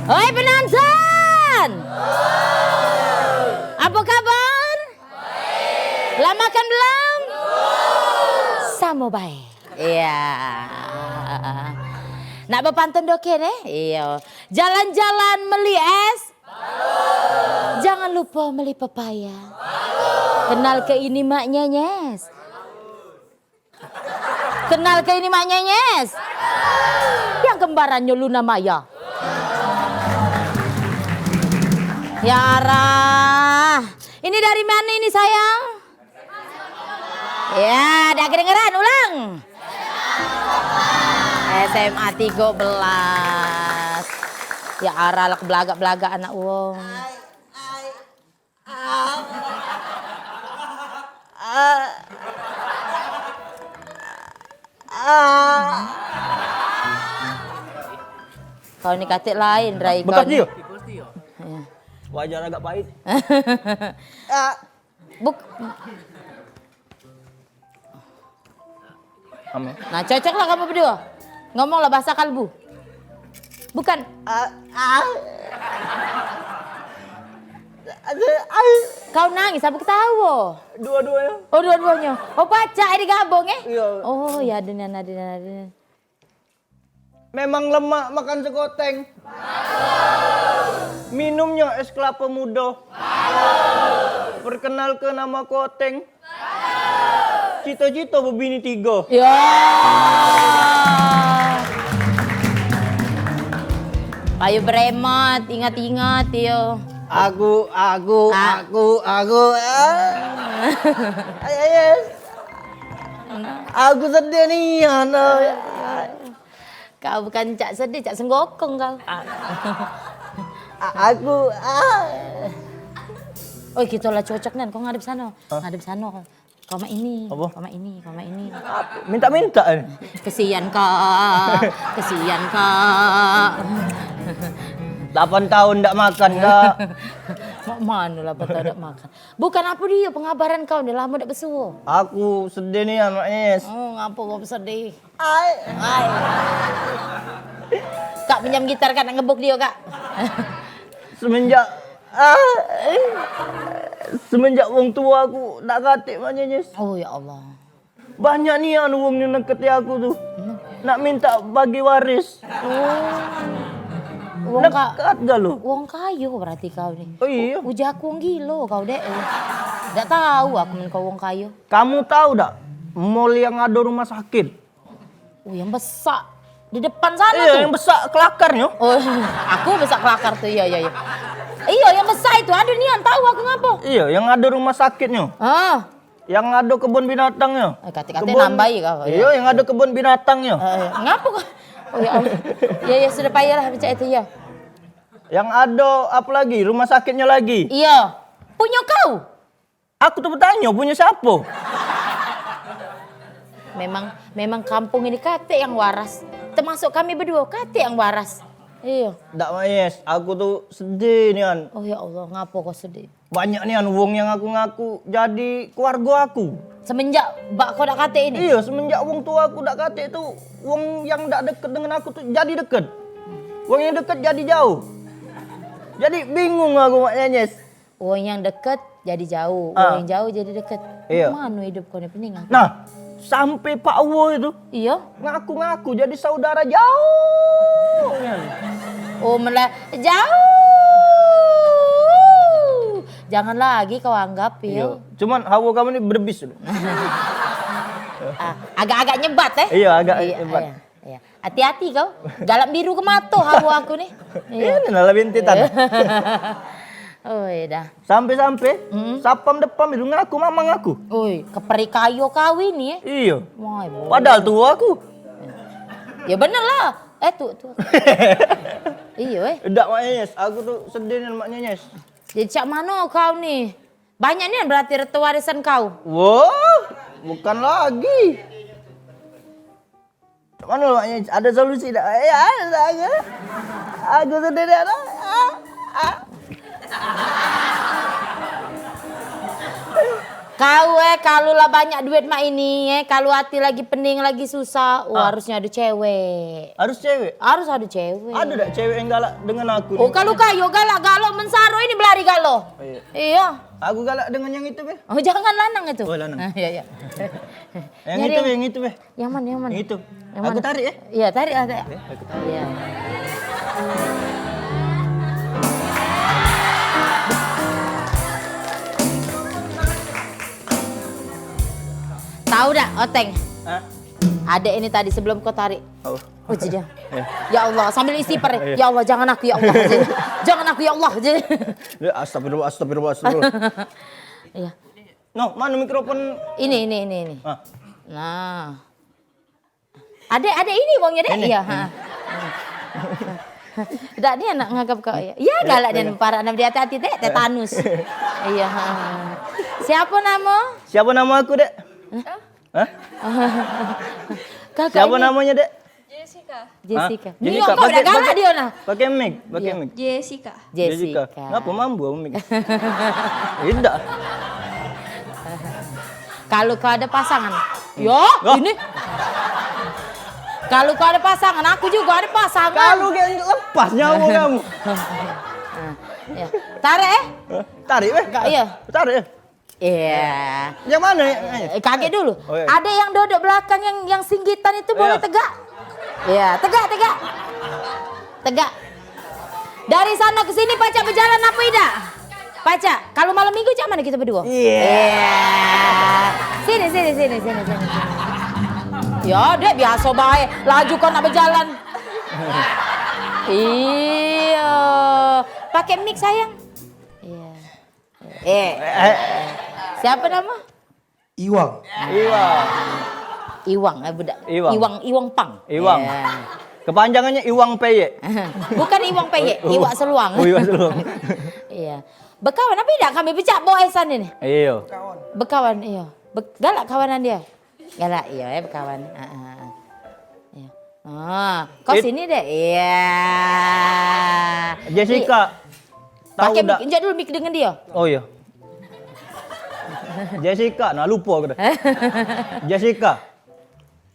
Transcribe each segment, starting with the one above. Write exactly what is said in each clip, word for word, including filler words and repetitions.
Oi penonton. Apa kabar? Lah makan belum? Samo bae. Iya. Nak bepantun doke deh? Iya. Jalan-jalan meli es. Jangan lupa meli pepaya. Kenal ke ini Mak Nyenyes. Kenal ke ini Mak Nyenyes? Yang kembarannya Luna Maya. Ya arah. Ini dari mana ini sayang? Ya, dak kedengeran, ulang. S M A tiga belas. Ya arah lah belagak-belagak anak wong. Kau ni katik lain, Rai, kau bekas ni. Dia. Iya. Wajar agak pahit. Ah. Buk- Ame. Nah, cocoklah kamu berdua. Ngomonglah bahasa kalbu. Bukan. Ah, ah. Aduh, ah. Kau nangis apa ketawa? Dua-duanya. Oh, dua-duanya. Oh, pacak digabung, eh? Iya. Oh, ya, aduh, aduh, aduh. Memang lemak makan sekoteng. Minumnya es kelapa muda. Perkenalke nama koteng. Cita-cita bebini tiga. Ya. Payu beremat, ingat-ingat yo. Aku, aku, ah. Aku, aku. Ah. Ayo, yes. Aku sedih nian. Kau bukan cak sedih, cak senggokong kau. A- aku, ah. Oi, kita lah cocok nian, kau ngadep sana. Hah? Ngadep sana kau. Kau mak ini, apa? Kau mak ini, kau mak ini. Minta-minta, eh. Kesian, Kak. Kesian, Kak. Lapan tahun ndak makan, Kak. Mak mana lapan tahun ndak makan? Bukan apa dia pengabaran kau ni lama dak besuo. Aku sedih nian, Mak Yes. Oh, ngapa kau sedih? Ai. Ai. Kak, minjam gitar, Kak, nak ngebuk dia, Kak. Semenjak, ah, eh, semenjak wong tua aku dak katik, Mak Nyenyes. Oh, ya Allah. Banyak nian wong yang neketi aku tu. Hmm. Nak minta bagi waris. Oh. Wong ka- Nekat galo. Wong kayo berarti kau ni. Oh, iya. U- ujar aku wong gilo kau, Dek. Dak tahu aku men kau wong kayo. Kamu tahu dak mall yang ada rumah sakit? Oh, yang besak di depan sana. Iya, tu. Yang besak kelakarnyo. Oh, aku besak kelakar tu. Iya, iya, iya. Iya, yang besak itu ada nian, tahu aku ngapo. Iya, yang ada rumah sakitnyo. Ah. Yang ada kebun binatangnya. Eh, katik-katik kebun, nambahi kau, iya. Iya, yang ada kebun binatangnya. Eh, eh, ngapo kau? Oh, ya Allah. Ya, ya, sudah payahlah macam itu, ya. Yang ada apa lagi? Rumah sakitnya lagi. Iya. Punya kau? Aku tu bertanya, punya siapa? Memang, memang kampung ini katik yang waras. Termasuk kami berdua, katik yang waras. Iya. Dak, Mak Yes, aku tu sedih nian. Oh, ya Allah, ngapo kau sedih? Banyak nian wong yang ngaku-ngaku jadi keluarga aku. Semenjak bak kau dak katik ini? Iya, semenjak wong tua aku dak katik tu, wong yang dak deket dengan aku tu jadi deket. Wong yang deket jadi jauh. Jadi bingung aku, Mak Nyenyes. Wong yang deket jadi jauh, ah, wong yang jauh jadi deket. Iya. Mano hidup kau ni, pening aku. Nah, sampai Pak Wo itu. Iya. Ngaku-ngaku jadi saudara jauh. Oh, mela-, jauh. Jangan lagi kau anggap, ya. Iya. Cuman hawa kamu ni berebis dulu. Ah, agak-agak nyebat, eh? Iya, agak nyebat. Iya, iya. Hati-hati kau. Galak biru ke mato hawa aku ni. Iya. Ini lah bintitan. Oi, dah. Sampai-sampai, hmm, sapam depam itu ngaku mamang aku. Oi, keperikayo kau ini, eh. Iya. Wah, bodoh. Padahal tua aku. Ya bener lah. Eh, tu, tu. Iyo, eh. Dak, Mak Nyenyes. Aku tu sedih nian, Mak Nyenyes. Jadi, cak mano kau ni? Banyak nian berarti reto warisan kau. Wah, bukan lagi. Cak mano, Mak Nyenyes? Ada solusi dak? Eh, ada, ada. Aku sedih dak, dak? Ah, ah. Kau, eh, kalu lah banyak duit mak ini, eh, kalu hati lagi pening, lagi susah, oh, Ah. harusnya ada cewek. Harus cewek? Harus ada cewek. Ada dak cewek yang galak dengan aku Oh, ni? Kalu kayo galak, galo mensaro ini belari galo. Oh, iya. Iya. Aku galak dengan yang itu, Be. Oh, jangan lanang itu. Oh, lanang. Ah, iya, iya. Yang Nyari itu, yang Be, yang itu, Be. Yang mana, yang mana? Yang itu. Yang Aku mana? tarik, ya? Iya, tarik lah, tarik. Ya, aku tarik. Iya. Tahu dak, Oteng? Hah? Ada ini tadi sebelum kau tarik. Oh. Oh, jeda. Ya. Ya Allah, sambil istighfar. Ya. Ya Allah, jangan aku, ya Allah. Jangan aku, ya Allah. Ya, astagfirullah, astagfirullah, astagfirullah. Iya. No, mana mikrofon? Ini, ini, ini, ini. Ah. Nah. Adek, adek ini wongnya, Dek? Ini. Iya, ha. Dak dia nak ngagap kau ya. Iya, galak dia parak, nak hati-hati, Dek, tetanus. Iya, ha. Siapa nama? Siapa nama aku, Dek? Hah? Kakak Siapa ini. namanya, Dek? Jessica. Jessica. Hah? Ni Jessica, kau pakai, dah galak pakai, dia nah. Pakai mic, pakai Iya. mic. Jessica. Jessica. Jessica. Ngapa mambu aku mic? Tidak. Kalau kau ada pasangan. Yo, Loh. ini. Kalau kau ada pasangan, aku juga ada pasangan. Kalu kayak lepas nyawa kamu. Nah, ya. Tarik, eh? Hah? Tarik, weh. Enggak, iya. Tarik, eh. Iya. Yang mana? Eh, kaget dulu. Oh, iya. Ada yang duduk belakang yang, yang singgitan itu boleh Iya. tegak? Iya, tegak, tegak. Tegak. Dari sana ke sini pacak berjalan apa tidak? Pacak. Kalau malam minggu cak mana kita berdua? Iya. Iya. Sini, sini, sini, sini, sini. Ya, dek biasa baik. Laju kau nak berjalan. Iya. Pakai mic, sayang. Iya. Eh. Eh. Siapa nama? Iwang. Iwang. Iwang, eh, budak. Iwang. Iwang, Iwang Pang. Iwang. Ya. Kepanjangannya Iwang Peyek. Bukan Iwang Peyek, Oh, oh. Iwak Seluang. Oh, Iwak Seluang. Iya. Bekawan apa tidak kami becak bawa Esan ini? Iya. Bekawan, iya. Be- galak kawanan dia. Galak, iya, eh, bekawan. Ah, ah, ah. Iya. Ah, kau It- sini deh. Iya. Jessica. Tahu Pakai dak? mic, injak dulu mic dengan dia. Oh iya. Jessica, nah lupa aku dah. Jessica.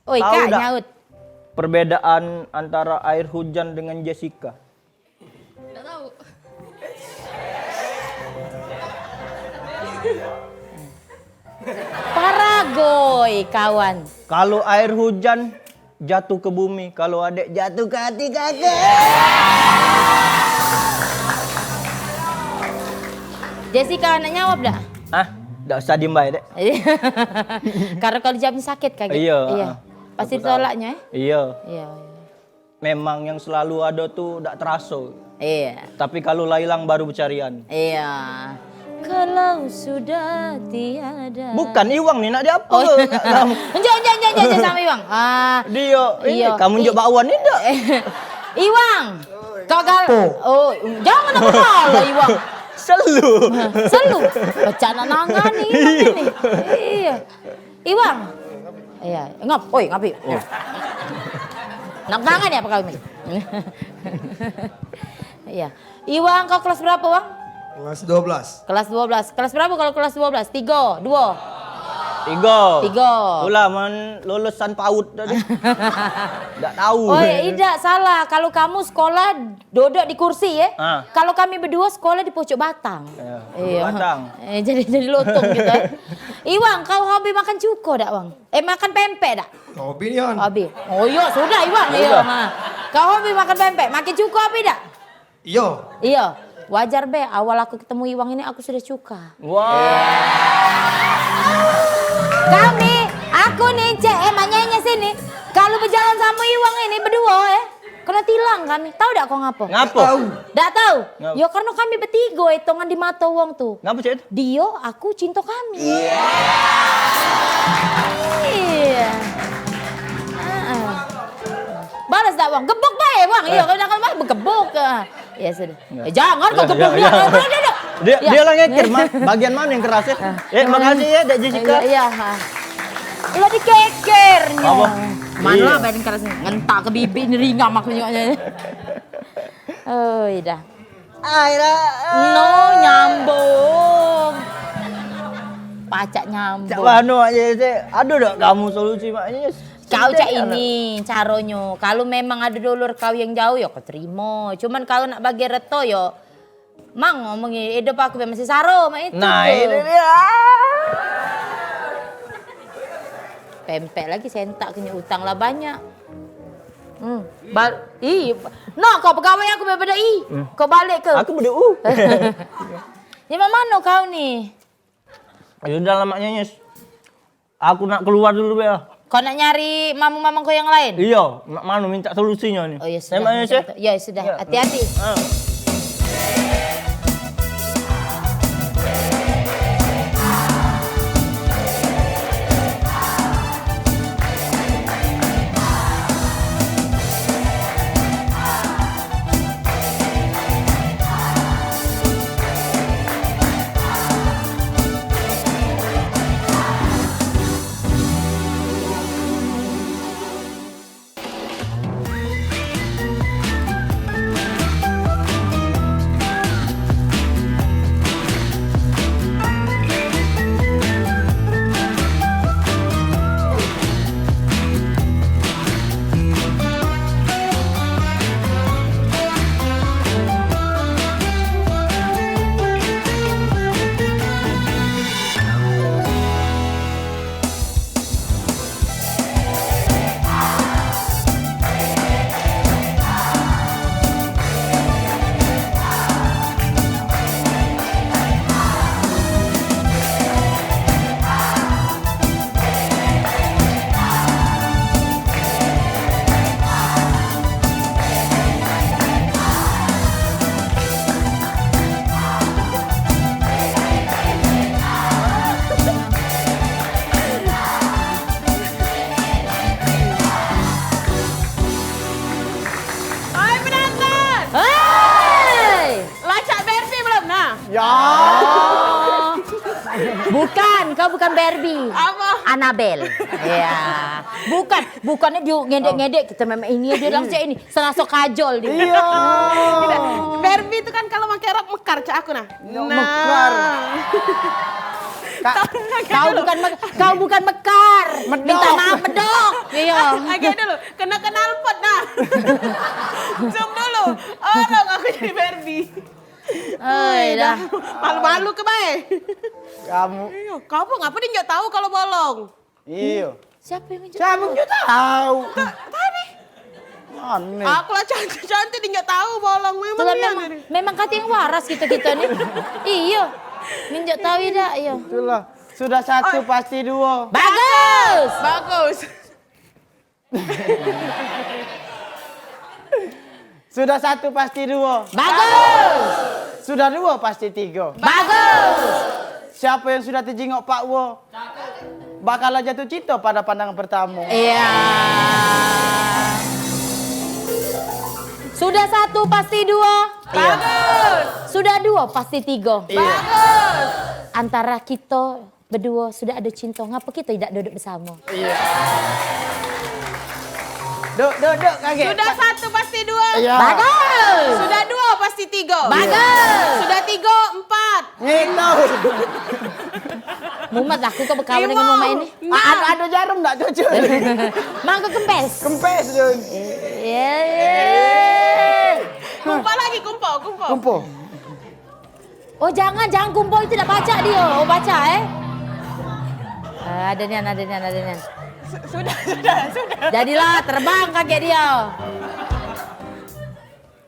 Oi, Tahu Kak, dak nyaut. perbedaan antara air hujan dengan Jessica? Nggak tahu. Paragoi, kawan. Kalau air hujan jatuh ke bumi, kalau adek jatuh ke hati kakak. Jessica, nak nyawab dak? Hah? Dak usah diem bae, Dek. Karena kalau jam sakit kaget. Iya, Iya. ah. Pasti Aku tahu. ditolaknya, eh? Iya. Iya, iya. Memang yang selalu ada tu dak teraso. Iya. Tapi kalau lah hilang baru becarian. Iya. Kalau sudah tiada. Bukan Iwang ni nak diapa? Oh. Enjak, enjak, enjak, enjak, enjak sama Iwang. Ah. Dia, eh, Iya. kamu I- enjak bakwan ni dak? Iwang. Kau gal- Apa? Oh, jangan aku kalah, Iwang. Selu. Selu. Pecah nak nangan ni, Iwang Iya. ini. Iya. Iwang. Iya, ngap, oi, ngapi? Oh. Nak tangan ya apa kau ni? Iya. Iwang, kau kelas berapa, Wang? Kelas dua belas. Kelas dua belas. Kelas berapa kalau kelas dua belas? Tiga, dua? Tiga. Tiga. Itulah, men lulusan paut tadi. Nggak tahu. Oh, iya, tidak salah. Kalau kamu sekolah duduk di kursi, ya. Ah. Kalau kami berdua sekolah di pucuk batang. Ya, pucuk Iya. batang. Eh, jadi, jadi lotong gitu, ya. Iwang, kau hobi makan cuko dak, Wang? Eh, makan pempek dak? Hobi nian. Hobi. Oh, iya, sudah, Iwang. Iya, Sudah. ha. Kau hobi makan pempek, makan cuko hobi dak? Iya. Iya. Wajar be, awal aku ketemu Iwang ini aku sudah cuka. Wah. Kami, aku ni, Cek, eh, maknanya sini. Kalau berjalan sama Iwang ini berdua, eh, kena tilang kami. Tahu dak kau ngapa? Ngapa? Tahu. Dak tahu? Ngapa? Ya karena kami bertiga hitungan di mata wong tu. Ngapa, Cek? Dia, aku, cinta kami. Iya. Iya. Heeh. Balas dak, Wang? Gebuk bae, Wang. Iya, Eh. kalau dah kalau bae, begebuk. Ah. Ya sudah. Enggak. Eh, jangan kau Udah, gebuk udah, dia. udah. Udah, udah, udah. Dia, Ya. dia lah ngeker, Mas. Bagian mana yang keras, ya? Eh, Ya. makasih ya, Dek Jessica. Iya, ha. Lo dikekernya. Apa? Mana Iya. badan keras ni? Ngentak ke bibik ni ringam aku tengoknya. Oh, iya dah. Aira. No, nyambung. Pacak nyambung. Cak mano, Mak Nyes? Ado dak kamu solusi, Mak Nyes? Kau cak ini caronyo. Kalu memang ado dulur kau yang jauh, yo kau terimo. Cuman kalu nak bagi reto, yo mang ngomong, idup aku be masih saro, mak itu. Nah, itu dia. Pempek lagi sentak, kena utang lah banyak. Hmm. Bal-, ih, no, kau pegawai aku be beda i. Hmm. Kau balik ke? Aku beda u. Di mano kau ni? Ayo, udah lah, Mak Nyes. Aku nak keluar dulu, be. Kau nak nyari mamang-mamang kau yang lain? Iyo, nak mano minta solusinyo ni. Oh, ya sudah, Mak Nyes, ya? Ya, sudah. Ya. Hati-hati. Ah. Hai, penonton! Hai! Lacak Barbie belum, nah? Ya. Oh. Bukan, kau bukan Barbie. Apa? Annabelle. Ya. Bukan, bukannya dia ngedek-ngedek, kita memang ini, dia langsung ini. Seraso kajol dia. Iya. Barbie itu kan kalau pakai rok mekar, cak aku nah. Yo, nah. Mekar. Ka-, kau bukan me-, kau bukan mekar. Medok. Minta maaf, medok. Iya. Agak dulu. Kena knalpot nah. Zoom dulu. Orang aku jadi Barbie. Ai, dah. Malu-malu ke bae. Kamu. Iya, kamu ngapa dia nggak tahu kalau bolong? Iyo. Siapa yang nunjuk? Siapa yang nunjuk tahu? Tadi. Aneh. Aku lah cantik-cantik, dia nggak tahu bolong memang. Itulah dia memang, tadi. Memang kata yang waras kita-kita ni. Iyo. Nunjuk tahu ya dak, iyo. Itulah. Sudah satu pasti dua. Bagus. Bagus. Sudah satu pasti dua. Bagus. Sudah dua pasti tiga. Bagus. Siapa yang sudah tejingok Pak Wo? Bakal jatuh cinta pada pandangan pertama. Iya. Sudah satu pasti dua. Iya. Bagus. Sudah dua pasti tiga. Iya. Bagus. Antara kita beduo sudah ado cinto, ngapo kito idak duduk besamo? Iya. Duk, duk, duk, kagek. Sudah satu pasti dua. Iya. Bagus. Sudah dua pasti tiga. Bagus. Sudah tiga, empat. Ngitung. Mumet aku kau bekawan dengan mama ini. Nah. Ado, ado jarum dak cocok? Mangko kempes. Kempes, Jun. Iya. Kumpo lagi, kumpo, kumpo. Kumpo. Oh, jangan, jangan kumpo itu dak pacak dio. Oh, pacak, eh? Eh, ado nian, ado nian, ado nian. Su-, sudah, sudah, sudah. Jadilah terbang kagek dio.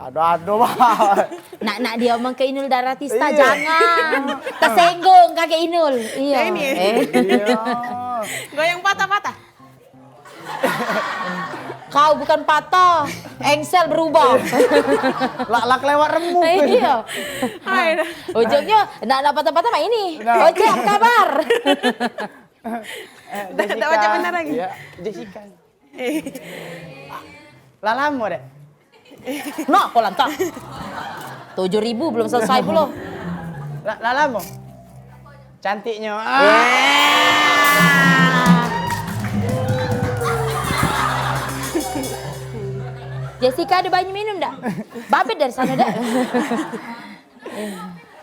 Ado, ado, bah. Nak, nak dio mengke Inul Daratista, iya, jangan. Tersinggung kagek Inul. Iya. Nah, ini. Eh. Iya. Goyang patah-patah. Kau bukan patah, engsel berubah. Lak, lak lewat remuk. Iya. Hai dah. Ujungnya, nak, nak patah-patah mak ini. Nah. Ojek, apa kabar? Eh, dah, dah Jessica. Macam benar lagi. Iya, Jessica. Lah lamo dek. Nak, kau lantak. Tujuh ribu belum selesai pulo. La, la lamo. Cantiknyo. Ah. Jessica, ado banyu minum dak? Babet dari sano dak?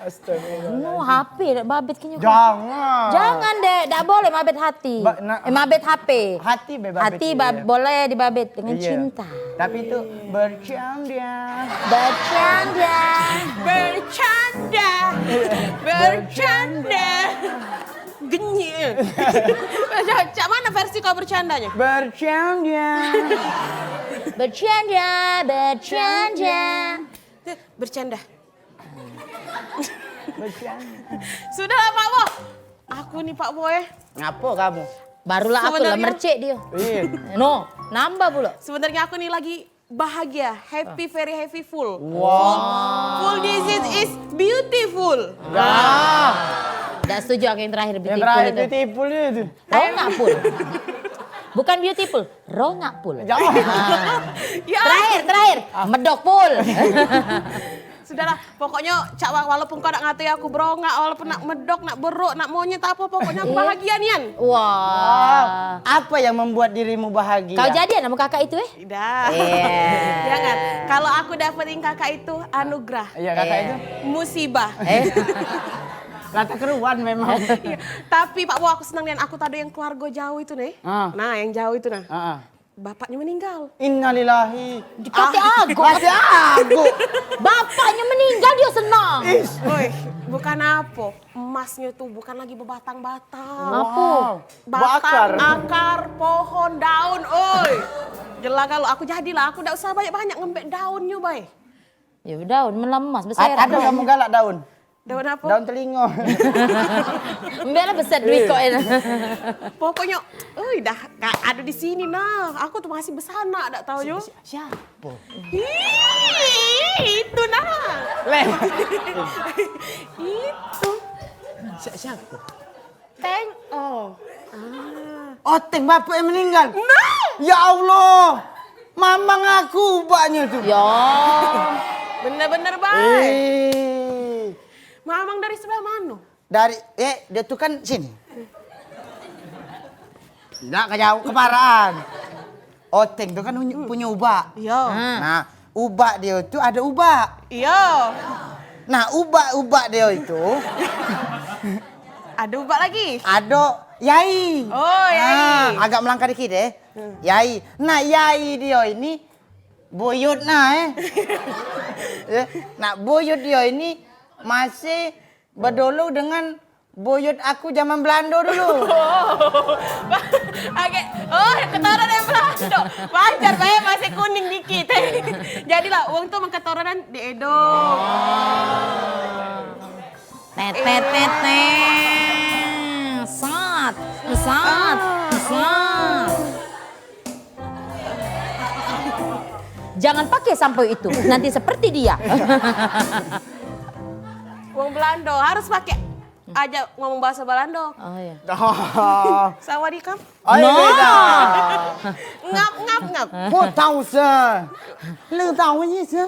Astagfirullah. No, H P dak babit kenyo. Jangan. Jangan, Dek. Dak boleh mabit hati. Ba-, na- eh, mabit H P. Hati be babit, hati ba- iya. Boleh dibabit dengan, iya, cinta. Tapi itu bercanda. Bercanda. Bercanda. Bercanda. Genyik. Cak, cak mana versi kau bercandanya? Bercanda. Bercanda, bercanda. Bercanda. Bercanda. Sudahlah, Pak Bo. Aku ni, Pak Bo, eh. Ngapo kamu? Barulah aku lah. Sebenarnya mercek dia. Iya. No, nambah pula. Sebenarnya aku ni lagi bahagia, happy, very happy, full. Wow. Full, full disease is beautiful. Dah. Dak setuju aku yang terakhir, beautiful itu. Yang terakhir beautiful itu. Rongak full. Bukan beautiful, rongak full. Jangan. Ah. Ya. Terakhir, terakhir. Ah. Medok full. Sudahlah, pokoknyo cak wa-, walaupun kau nak ngatoi aku berongak, walaupun nak medok, nak beruk, nak monyet, apo, pokoknyo aku bahagia nian. Wah. Wow. Apa yang membuat dirimu bahagia? Kau jadian sama kakak itu, eh? Dah. Iya. Jangan. Kalau aku dapetin kakak itu anugerah. Iya, kakak itu. Musibah. Eh. Lah, tak keruan memang. Iya. Tapi Pak Bo, aku senang nian, aku tado yang keluarga jauh itu nih. Ah. Nah, yang jauh itu nah. Ah, ah. Bapaknya meninggal. Innalillahi. Dikate agok. Kate agok. Bapaknya meninggal, dia senang. Is. Oi, bukan apo. Emasnya tuh bukan lagi bebatang-batang. Apo? Wow. Batang, akar, pohon, daun, oi. Jelas kalau aku jadilah, aku dak usah banyak-banyak ngembek daunnya, bae. Ya, daun melemas, besar. Ad-, ada kamu galak daun? Daun apo? Daun telingo. Mbak lah besar duit kok, ya. Pokoknyo, oi, dah, ka-, ada di sini, nah. Aku tuh masih besanak, dak tau, yo. Si-, si-, siapa? Ih, itu, nah. Leh. Itu. Si-, siapa? Teng, oh. Ah. Oteng bapak yang meninggal. Nah. Ya Allah. Mamang aku ubaknya tuh. Ya. Bener-bener baik. Eh. Mamang dari sebelah mana? Dari, eh, dia tuh kan sini. Ndak ke jauh, ke Paran. Oteng tuh kan punyo, punyo ubak. Iya. Nah, ubak dia tuh ada ubak. Iya. Nah, ubak-ubak dia itu ada ubak lagi? Ada yai. Oh, yai. Nah, agak melangkah dikit deh. Hmm. Yai. Nah, yai dia ini buyut nah, eh. Ya, nah, buyut dia ini masih bedulu dengan buyut aku zaman Belando dulu. Agak, oh, keturunan Belando. Wajar bae masih kuning dikit. Jadilah, wong tu men keturunan di Edo. Tet, tet, tet, tet. Sat, sat, sat. Jangan pakai sampo itu, nanti seperti dia. Wong Belando harus pakai aja ngomong bahasa Belando. Oh, iya. Dah. Sawadikap. Ayo, no. Beda. Ngap, ngap, ngap. Kau tahu se? Lu tahu ni se?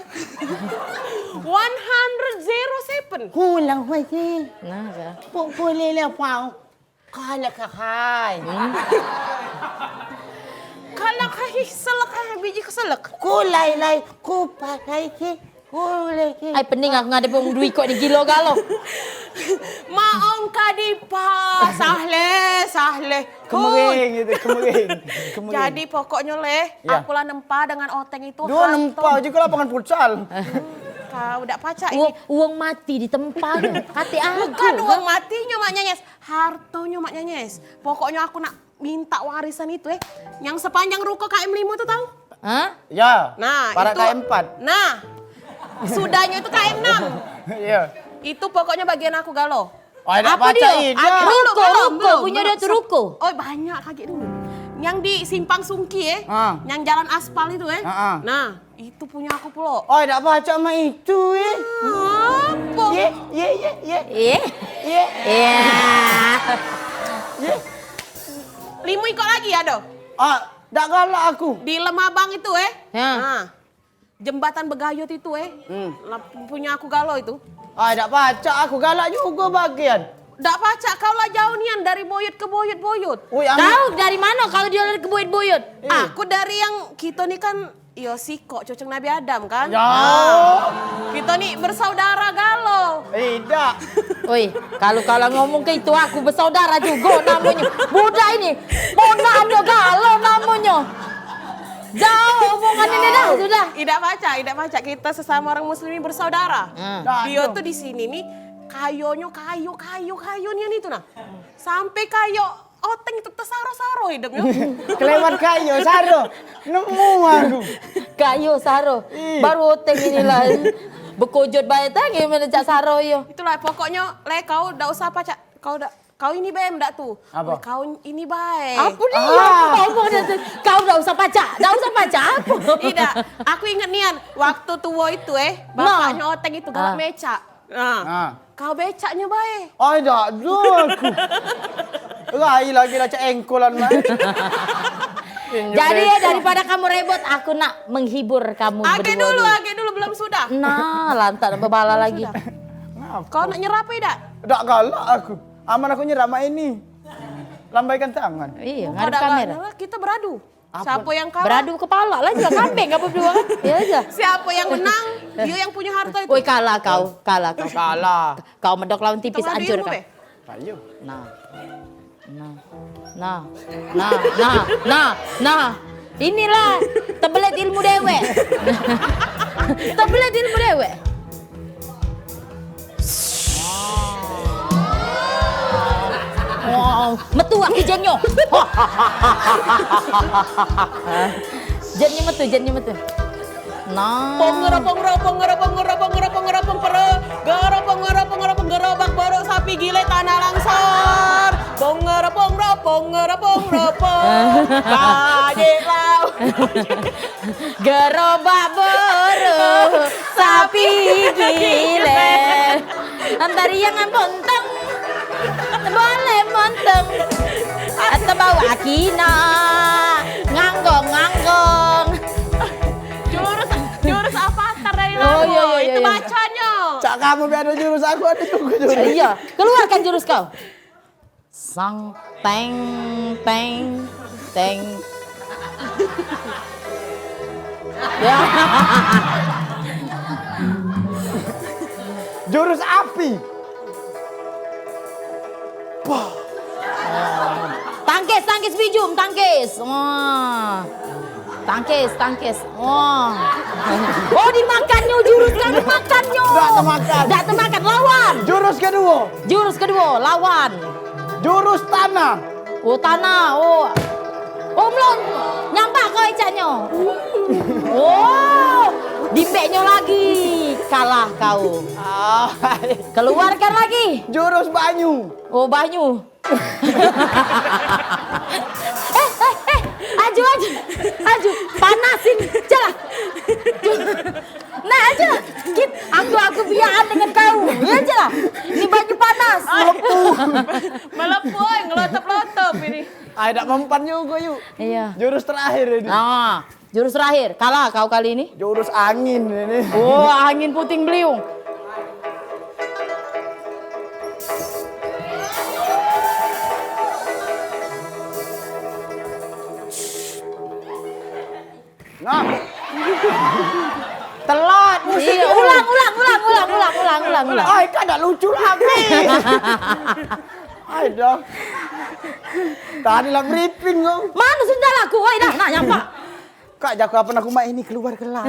One hundred zero seven. Kulang wajib. Nah, ya. Kok boleh lah, Pak? Kalak kahai. Kalak kahai selek, ah, biji keselek. Ku lai lai, ku pakai ki, ku lai ki. Ai, pening aku ngadepi wong duit kok digilo galo. Maong kadipa, sahle, sahle. Kemering gitu, kemering. Kemering. Jadi pokoknyo leh, ya, aku lah nempa dengan oteng itu. Duh, harto. Nempa juga lapangan futsal. Kau dak pacak ini. Wong, wong mati ditempa. Kate aku. Bukan wong matinyo, Mak Nyanyes. Hartonyo Mak Nyanyes. Pokoknyo aku nak minta warisan itu, eh. Yang sepanjang ruko K M limo tu, tau? Hah? Ya. Nah, parak itu K M empat. Nah. Sudahnyo itu K M enam. Iya. Itu pokoknyo bagian aku galo. Oh, dak pacak ini. Apa dia? Aku dulu, ruko, belum, ruko, belum, punya belum. Dia tu ruko. Oh, banyak kagek dulu. Yang di Simpang Sungki, eh. Ah. Yang jalan aspal itu, eh. Ah, ah. Nah. Itu punyo aku pulo. Oi, dak pacak mak itu, eh. Apo? Ye, ye, ye, ye. Ye? Ye. Iya. Ye. Limo ikok lagi ado. Ah, dak galak aku. Di Lemabang itu, eh. Ya. Ha. Jembatan Begayut itu, eh. Hmm. Lah, punyo aku galo itu. Ai, dak pacak aku galak jugo bagian. Dak pacak kau lah jauh nian dari buyut ke buyut, buyut. Ui, ami- Tahu dari mano kalau dia lari ke buyut-buyut? Ih. Aku dari yang kito ni kan Iyo sikok cucung Nabi Adam kan? Yo. Nah, kito ni bersaudara galo. Idak. Oi, kalu kau la ngomong ke itu, aku bersaudara jugo namonyo. Budak ini, ponakan galo namonyo. Jauh omongan ini dah, sudah. Idak pacak, idak pacak. Kito sesamo orang muslim ni bersaudara. Hmm. Dio tu di sini ni kayonyo kayo, kayo, kayo nian itu nah. Sampe kayo oteng itu tesaro-saro hidupnyo. Kelewat kayo, saro. Nemu aku. Kayo, saro. Ih. Baru oteng inilah. Bekojot bae tang, gimana cak saro yo. Itulah, pokoknyo, Le, kau dak usah pacak. Kau dak, kau ini bae dak tu. Apa? Kau ini bae. Apa dia? Ah. Apa dia tu? Kau dak usah pacak. Dak usah pacak apa? Idak. Aku inget nian, waktu tuo itu, eh, nah, bapaknyo oteng itu galak, ah, mecak. Nah. Nah. Kau becaknyo bae. Ai, dak ado aku. Rai lagi lah cak engkolan bae. Jadi, ya, daripada kamu rebot, aku nak menghibur kamu. Age dulu, age dulu, belum sudah. Nah, lantak bebala lagi. Belum sudah. Kenapa? Kau nak nyerap idak? Dak galak aku. Aman aku nyerap mak ini. Lambaikan tangan. Iya, ngadep kamera. Kita beradu. Apa? Siapo yang kalah? Beradu kepala lah, juga kambing apa berdua kan? Ya aja. Siapo yang menang, dio yang punyo harto itu. Woi, kalah kau, kalah kau. Kalah. Kau medok lawan tipis, hancur kau. Ayo. Nah. Nah. Nah. Nah, nah, nah, nah. Inilah tebelet ilmu dewek. Tebelet ilmu dewek. Wow, metu aku jennyo. Jennyo metu, jennyo metu. Nah. Pong ngeropong ropong ngeropong ngeropong ngeropong ngeropong pere. Geropong ngeropong ngeropong gerobak borok sapi gile tanah langsor. Pong ngeropong ropong ngeropong ropong. Kaje lau. Gerobak boro, sapi gile. Antar yang pontong, boleh montong. Atau bawa kina, nganggong-nganggong. Jurus, jurus apa antar dari, oh, iya, iya, iya, itu iya, bacanyo. Cak kamu be ado jurus, aku ado jugo jurus. Iya, keluarkan jurus kau. Sang teng teng teng. Ya. Jurus api. Wah. Tangkis, tangkis bijum, tangkis. Wah. Tangkis, tangkis. Wah. Oh, dimakannyo jurus kami, makannyo. Dak temakan. Dak temakan, lawan. Jurus keduo. Jurus keduo, lawan. Jurus tanah. Oh, tanah. Oh. Oh, melon. Nyampak kau ecaknyo. Oh, dimbeknyo lagi. Kalah kau. Ah. Keluarkan lagi. Jurus banyu. Oh, banyu. Eh, eh, eh, aju, aju, aju, panasin, jalan. Nah, aja, kit, aku, aku biaan dengan kau, ya aja lah. Ini baju panas. Melepuh. Melepuh, oi, ngelotop-lotop ini. Ai, dak mempan juga, yuk. Iya. Jurus terakhir ini. Ah. Jurus terakhir, kalah kau kali ini. Jurus angin ini. Oh, angin puting beliung. Nah. Telat musik. Iya, ulang, ulang, ulang, ulang, ulang, ulang, ulang, ulang. Ai, kada lucu lagi. Ai, dah. Tadi lah briefing kau. Mana sendal aku? Oi, dah, nak nyampak. Kak, jaku apo nak kumat ini keluar kelas.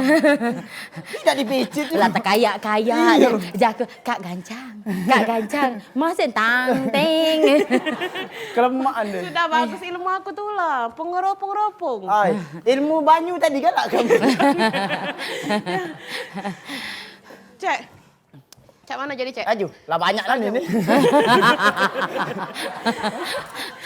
Tidak dipicit. Lah tekayak-kayak. Iya. Jaku, Kak gancang. Kak gancang. Masih tang ting. Kelemahan deh. Sudah bagus ilmu aku tu lah. Pengeropong-ropong. Ai, ilmu banyu tadi galak kamu. Cek. Cak mano jadi, Cek? Aju, lah banyak lah ni.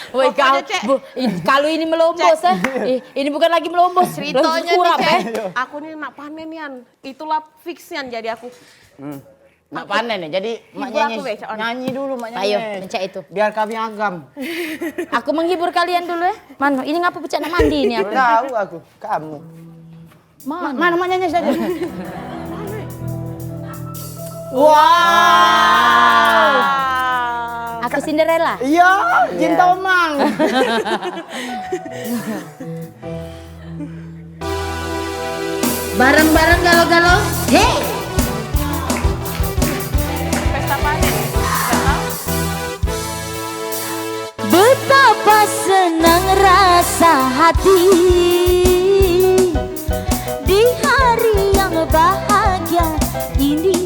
Woi, kau, Cek. Bu, i-, kalau ini melombos, eh. Ih, ini bukan lagi melombos. Ceritonyo ni, Cek. Aku ni nak panen nian. Itulah fix nian jadi aku. Hmm. Nak panen ya. Jadi, Mak Nyenyes, nyanyi dulu, Mak Nyenyes. Ayo, mencak itu. Biar kami agam. Aku menghibur kalian dulu, eh. Mano? Ini ngapa pecak nak mandi ni aku? Tahu aku, kamu. Mana? Ma-, mana maknanya saja? Wow. Aku Cinderella. Iya, Jin Tomang. Bareng-bareng galo-galo, hei! Pesta panen. Gak tahu. Betapa senang rasa hati di hari yang bahagia ini.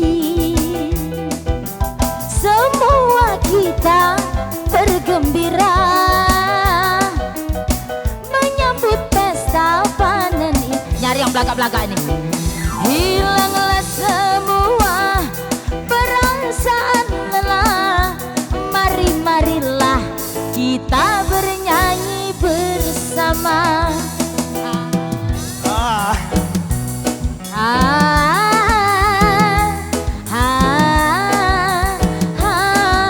Semua kita bergembira menyambut pesta panen ini. Nyari yang belagak-belagak ini. Hilanglah semua perasaan lelah. Mari, marilah kita bernyanyi bersama. Ah. Ah, ah, ah.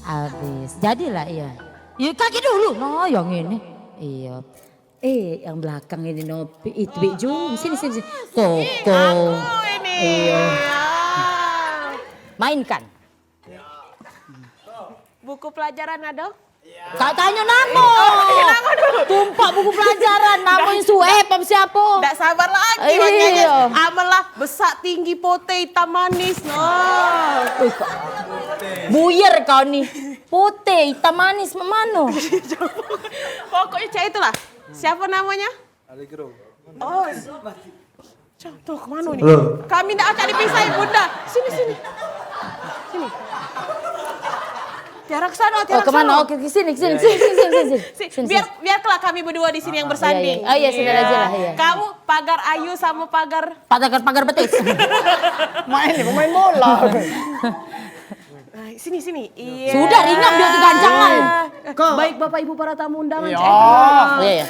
Habis. Jadilah, iya. Iya, kaki dulu. Nah, yang ini. Iya. Eh, yang belakang ini, Nopi. Itu, Bik Jung. Sini, sini, sini. Koko. Aku ini. Iya. Mainkan. Buku pelajaran ado? Kak tanyo namo. Oh, iya, namo dulu. Tumpak buku pelajaran, namo yang suep apa siapo? Ndak sabar lagi, iya, maknyo. Amelah besak tinggi, pote, itam, manis. Nah. Wih, kok buyer kau ni. Pote, itam, manis, mak mano? Pokoknyo cak itulah. Siapo namonyo? Allegro. Oh. Cang, tuh, kemano ni? Halo. Kami ndak acak dipisahin, Bunda. Sini, sini. Sini. Tiara ke sana, Tiara ke sana. Oh, kemano? Oke, ke sini, ke sini, sini, sini, sini, sini. Si-, biar, biarlah kami berdua di sini yang bersanding. Ah, iya, iya. Oh, iya, sini aja lah, iya. Kamu pagar ayu sama pagar pagar, pagar betis. Main ni, pemain bola. Nah, sini, sini. Iya. Sudah ringap dia kegancangan. Baik Bapak Ibu para tamu undangan. Iya. Iya, iya.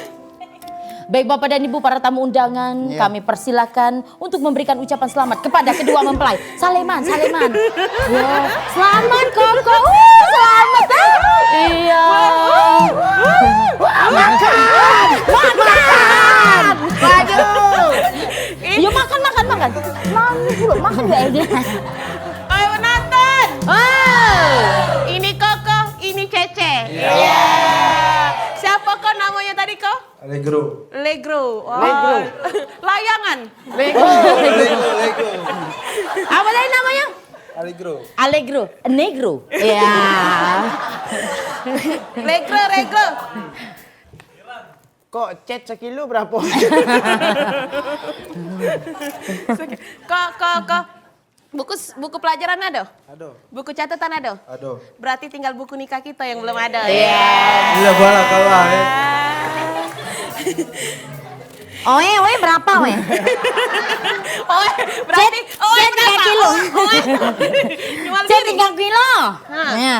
Baik Bapak dan Ibu para tamu undangan, iya, kami persilakan untuk memberikan ucapan selamat kepada kedua mempelai. Saleman, saleman. Yo, selamat Koko. Uh, selamat. Ah. Iya. Wah, makan. Makan. Waduh. Yo, makan, makan, makan. Makan dulu, makan juga ya dia. Oi, penonton. Oh. Ini Koko, ini Cece. Iya. Siapo ko namonyo tadi ko? Allegro. Legro. Wah. Legro. Layangan. Lego. Oh, Lego, Lego. Apa tadi namonyo? Allegro. Allegro. Negro. Iya. Legro, Legro. Kok cat sekilo berapo? Kok, kok, kok. Buku s-, buku pelajaran ado? Ado. Buku catatan ado? Ado. Berarti tinggal buku nikah kito yang belum ado. Iya. Iya, bola kalah, ya. Oe, oe, berapa, oe? Oe, berarti, oe, berapa? Tiga kilo. Oe. Jual diri. Tiga kilo. Nah. Iya.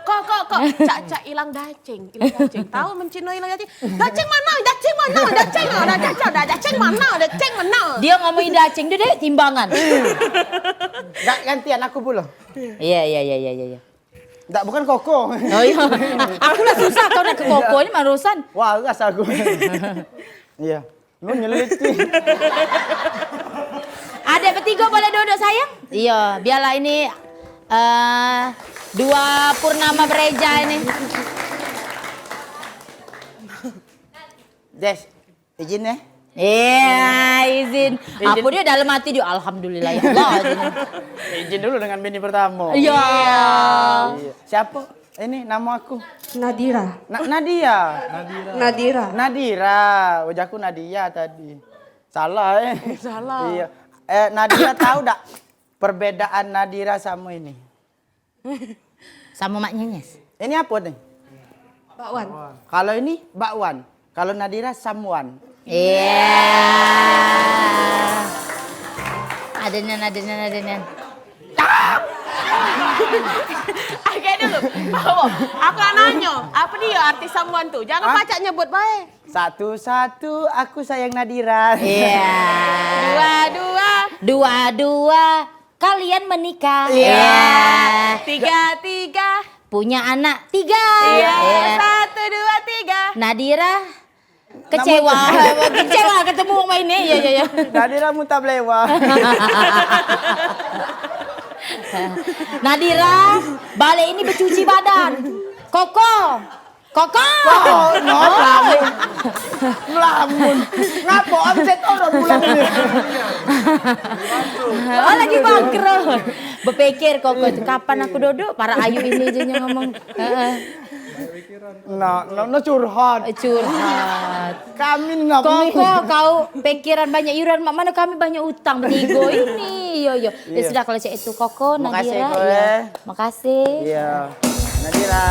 Kok, kok, kok. Cak, cak ilang daceng, ilang daceng. Tahu mencino ilang daceng? Daceng mano? Daceng mano? Daceng, oh, daceng, daceng, daceng mano? Daceng mano? Dia ngomong daceng dia dek timbangan. Enggak gantian aku pulo. Iya, iya, iya, iya, iya, iya. Enggak, bukan Koko. Oh iya. Aku lah susah kau nak ke Koko ni marosan. Waras aku. Iya. Lu nyeliti. Adek betigo boleh duduk, sayang? Iya, biarlah ini, eh, dua purnama bereja ini. Des, izin, eh. Iya, izin. Izin. Apa dia dalam hati dia, "Alhamdulillah, ya Allah." Izin dulu dengan bini pertama. Iya. Iya. Siapa? Ini nama aku. Nadira. Na-, Nadia. Nadira. Nadira. Wajahku Nadia tadi. Salah, eh. Salah. Iya. Eh, Nadira tahu dak perbedaan Nadira sama ini? Sama Mak Nyenyes. Ini apa nih? Bakwan. Kalau ini bakwan. Kalau Nadira someone. Iya. Adenan, adenan, adenan. Agak dulu. Bawa. Aku nak nanyo, apa dia arti someone tu? Jangan pacak nyebut bae. Satu-satu aku sayang Nadira. Iya. Dua-dua. Dua-dua. Kalian menikah. Iya. Tiga-tiga. Punya anak tiga. Iya. Iya. Satu, dua, tiga. Nadira kecewa. Kecewa ketemu wong main ni. Iya, iya, iya. Nadira muntah belewa. Nadira, balik ini becuci badan. Koko. Koko! Oh, no, melamun. Melamun. Ngapo omset turun bulan ini? Oh, lagi bangkrut. Bepikir Koko itu kapan aku duduk, para ayu ini je yang ngomong. Heeh. No, no, no curhat. Eh, curhat. Kami ngap ni. Koko, kau pikiran banyak iuran, mak mano kami banyak utang betigo ini. Yo, yo. Ya sudah, kalau cak itu, Koko, Nadira, Koko, ya. Makasih. Iya. Nadira.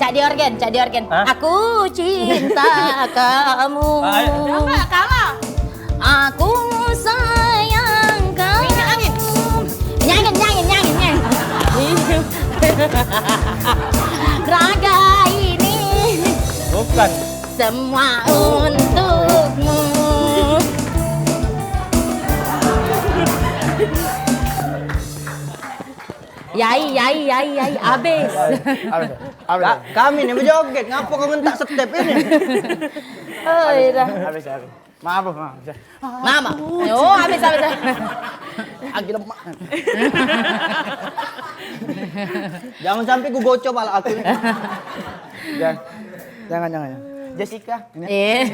Cak di organ, cak di organ. Hah? Aku cinta kamu. Ah, ayo. Enggak kalah. Aku sayang kamu. Minyak angin. Nyangin, nyangin, nyangin, nyangin. Raga ini. Bukan. Semua untukmu. Yai, yai, yai, yai, abis. Abis, abis. Ka-, kami ni bejoget, ngapa kau ngentak step ini? Oh, iya dah. Abis, abis. Maaf, maaf. Mama. Oh, abis, abis. Lagi lemak. Jangan sampai ku gocok pala aku ni. Jangan, jangan, jangan. Jessica, ini. Eh.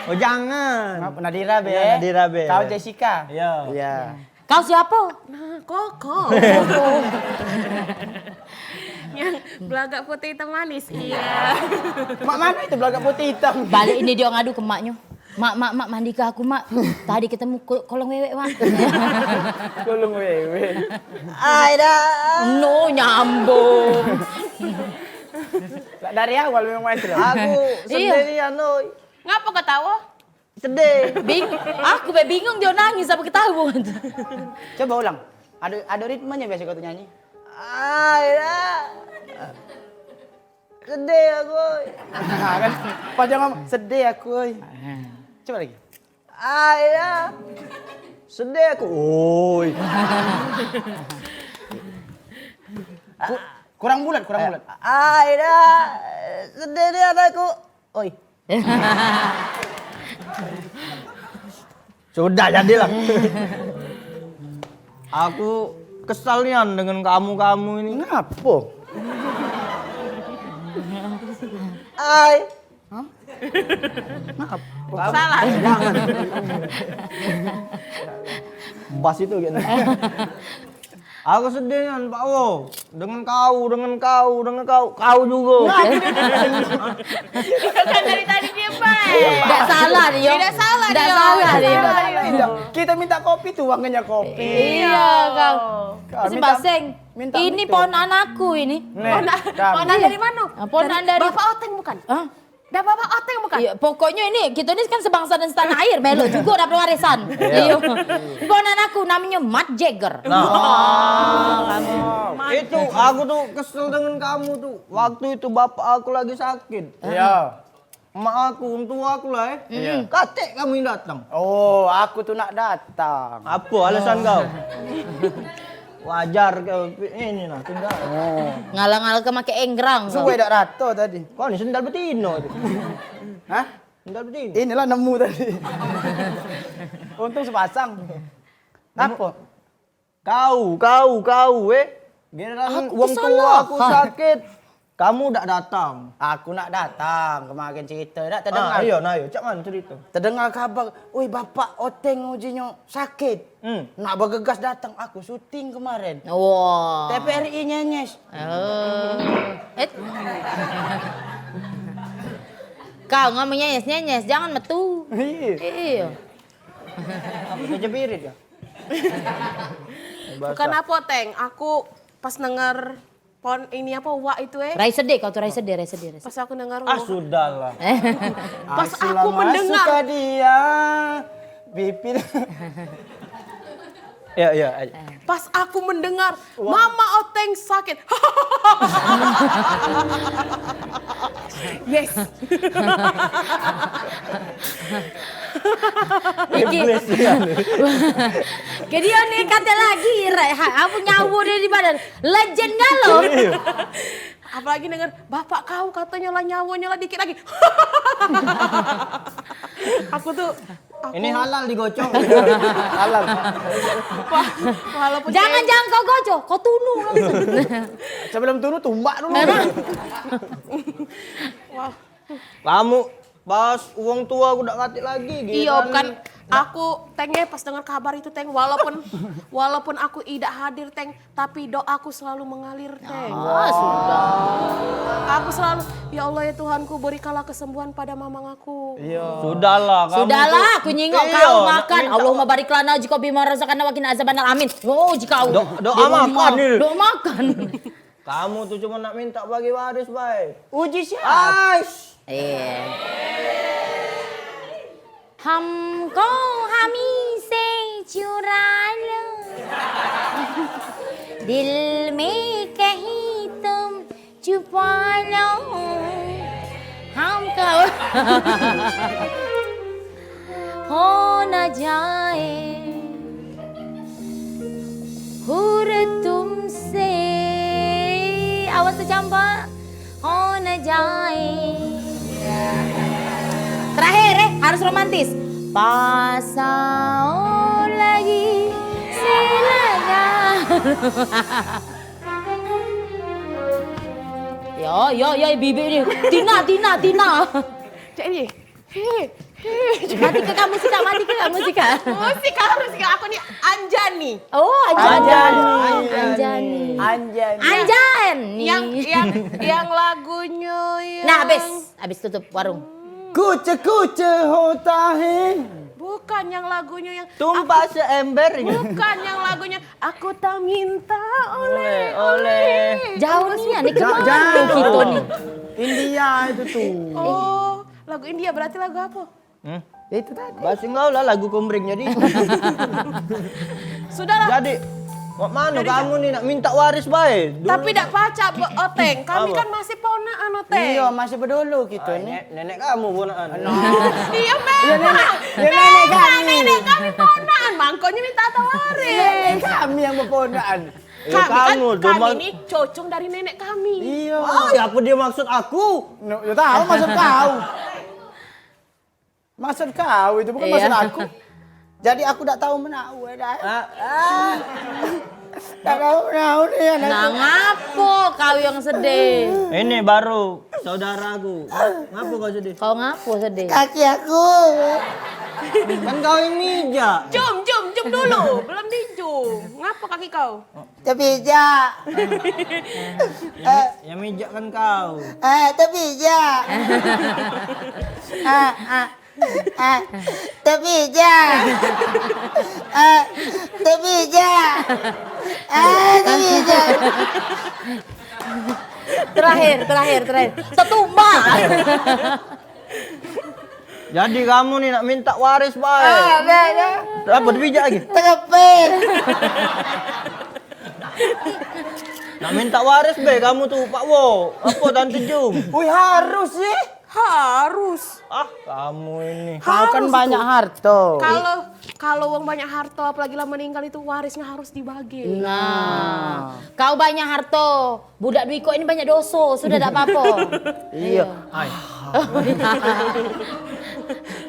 Oh, jangan. Maaf, Nadira, Be. Iya, Nadira, Be. Kau Jessica? Iya. Iya. Kau siapa? Nah, Koko. Yang belagak putih hitam manis. Iya. Mak mana itu belagak putih hitam? Balik ini dia ngadu ke maknyo. "Mak, mak, mak, mandi ke aku, Mak. Tadi ketemu ko-, kolong wewek, Mak." Kolong wewek. Ai dah. No, nyambung. Lah, dari awal memang main film. Aku sendirian, oi. Ngapa ketawa? Sedih. Bing-, aku be bingung dia nangis apa ketawa. Coba ulang. Ada, ada ritmenya biasa kau tu nyanyi. Ai dah. Sedih aku. Nah, kan? Pas dia ngomong, "Sedih aku, oi." Coba lagi. Ai dah. Sedih aku. Oi. Ku-, kurang bulat, kurang bulat. Ai dah. Sedih ni anakku. Oi. Sudah jadilah. Aku kesal nian dengan kamu-kamu ini. Ngapo? Ai. Hah? Ngapo? Salah. Jangan. Bas itu gitu. Aku sedih nian, Pak Wo. Dengan kau, dengan kau, dengan kau, kau juga. Nah, itu dia. Kan dari tadi dia baik. Tidak salah dia. Tidak salah dia. Tidak salah dia. Tidak salah dia. Kita minta kopi tuh, wanginya kopi. Iya, kau. Kau minta, minta. Ini ponakan aku ini. Nih, ponakan, ponakan dari mana? Ah, ponakan dari Bapak Oteng bukan? Hah? Dah bapak oteng bukan? Iya, pokoknyo ini, kito ni kan sebangsa dan setanah air, melo jugo dapat warisan. Iya. Iyo. Ponakan aku namonyo Mat Jagger. Nah. Wah, kamu. Itu aku tu kesel dengan kamu tu. Waktu itu bapak aku lagi sakit. Iya. Emak aku, wong tua aku lah, eh. Iya. Katek kamu yang datang. Oh, aku tu nak datang. Apa alasan kau? Wajar kau ini nah tinggal. Oh. Ngalang-ngalang ke make enggrang kau. Suwe dak rato tadi. Kau ni sendal betino tu. Hah? Tinggal berdiri. Inilah nemu tadi. Untung sepasang. Apa? Kau, kau, kau, eh. Giliran wong tua aku sakit, kamu dak datang. Aku nak datang, kemarin cerita, dak terdengar. Ah, iya, nah, iya. Cak mana cerita? Terdengar kabar, "Oi, bapak Oteng ujinyo sakit." Hmm. Nak begegas datang, aku syuting kemarin. Wah. T V R I Nyenyes. Oh. Eh. Kau ngomong Nyenyes, Nyenyes, jangan metu. Iya. Iya. Apa, kejepirit ya? Bukan apa, Teng. Aku pas denger pon ini apa, wak itu, eh. Rai sedih kau tuh, rai sedih, rai sedih, rai sedih. Pas aku denger, ah, wak. Sudahlah. Pas aku mendengar. Suka dia. Bibir. Ya, ya. Pas aku mendengar, wah. Mama Oteng sakit. Yes. Iki. Jadi ni kata lagi, Rai, ha, apa nyawa dia di badan? Legend galo. Iya. Apalagi denger, "Bapak kau katanya lah nyawanya lah dikit lagi." Aku tuh, aku. Ini halal digocok. Halal. Wah, walaupun jangan, kayak jangan kau gocok, kau tunu langsung. Sebelum tunu, tumbak dulu. Wah. Kamu pas wong tua aku dak katik lagi, iyo, giliran bukan dak. Aku, Teng, eh, pas dengar kabar itu, Teng, walaupun, walaupun aku idak hadir, Teng, tapi doaku selalu mengalir, Teng. Ah, sudah. Aku selalu, "Ya Allah, ya Tuhanku, berikanlah kesembuhan pada mamang aku." Iya. Sudahlah, kamu. Sudahlah, tuh, aku nyingok, iyo, kau nak makan. Minta Allahumma barik lana jika bima razaqtana wa qina azabannar. Amin. Oh, jika. Do-, doa makan ini. Doa makan. Kamu tuh cuma nak minta bagi waris bae. Uji siap. Ais. Iya. Hamko hamise churalo. Dil me kahi tum chupalo. Hamko. Hona jae. Hurtum se. Awas tecampak. Hona jae. Terakhir, eh, harus romantis. Pasao lagi. Silakan. Yo, yo, yo, bibik ni. Tina, Tina, Tina. Cak ni. Hei, hei. Mati ke kamu sih, Kak? Mati ke kamu sih, Kak? Musik harus, Kak. Aku ni Anjani. Oh, Anjani. Anjani. Anjani. Anjani. Anjani. Yang, yang, yang lagunya yang. Nah, habis. Habis tutup warung. Kuce-kuce hotahe. Bukan yang lagunya yang. Tumpah seember ini. Bukan yang lagunya Aku tak minta oleh-oleh. Oleh-oleh. Jauh ni, ni kemana kita ni? India itu tuh. Oh, lagu India berarti lagu apa? Hmm? Ya, itu tadi. Bahasa enggak lah lagu Kumbring jadi. Sudahlah. Jadi, mak mano kamu ni nak minta waris bae? Tapi dak pacak, Oteng. Kami kan masih ponakan, Oteng. Iya, masih bedulu kita ni. Nenek kamu ponakan. Iya, memang. Ya, nenek, ya, nenek kami. Nenek kami ponakan, mangkonyo minta harta waris. Nenek kami yang beponakan. Kami kan, kami ni cucung dari nenek kami. Iya. Ah, ya apa dia maksud aku? No, ya tahu maksud kau. Maksud kau itu bukan maksud aku. Jadi aku dak tahu menau dah. Ah, ah. Dak tahu menau ni anak. Nah, ngapo kau yang sedih? Ini baru saudaraku. Ngapo kau sedih? Kau ngapo sedih? Kaki aku. Kan kau yang mijak. Jom, jom, jom dulu. Belum dijom. Ngapo kaki kau? Tepijak. Yang, yang mijak kan kau. Eh, tepijak. Ah, ah, ah, tepijak. Ah, tepijak. Ah, tepijak. Terakhir, terakhir, terakhir. Tetumbak. Jadi kamu ni nak minta waris bae. Ah, dah, dah. Apa dipijak lagi? Terepit. Nak minta waris be kamu tu, Pak Wo. Apa Tante Jum? Wih, harus sih. Harus. Ah, kamu ini. Kau kan banyak harta. Kalau, kalau wong banyak harta, apalagi lah meninggal itu warisnya harus dibagi. Nah, kau banyak harta. Budak duo ikok ini banyak doso, sudah dak apo-apo. Iya. Ai.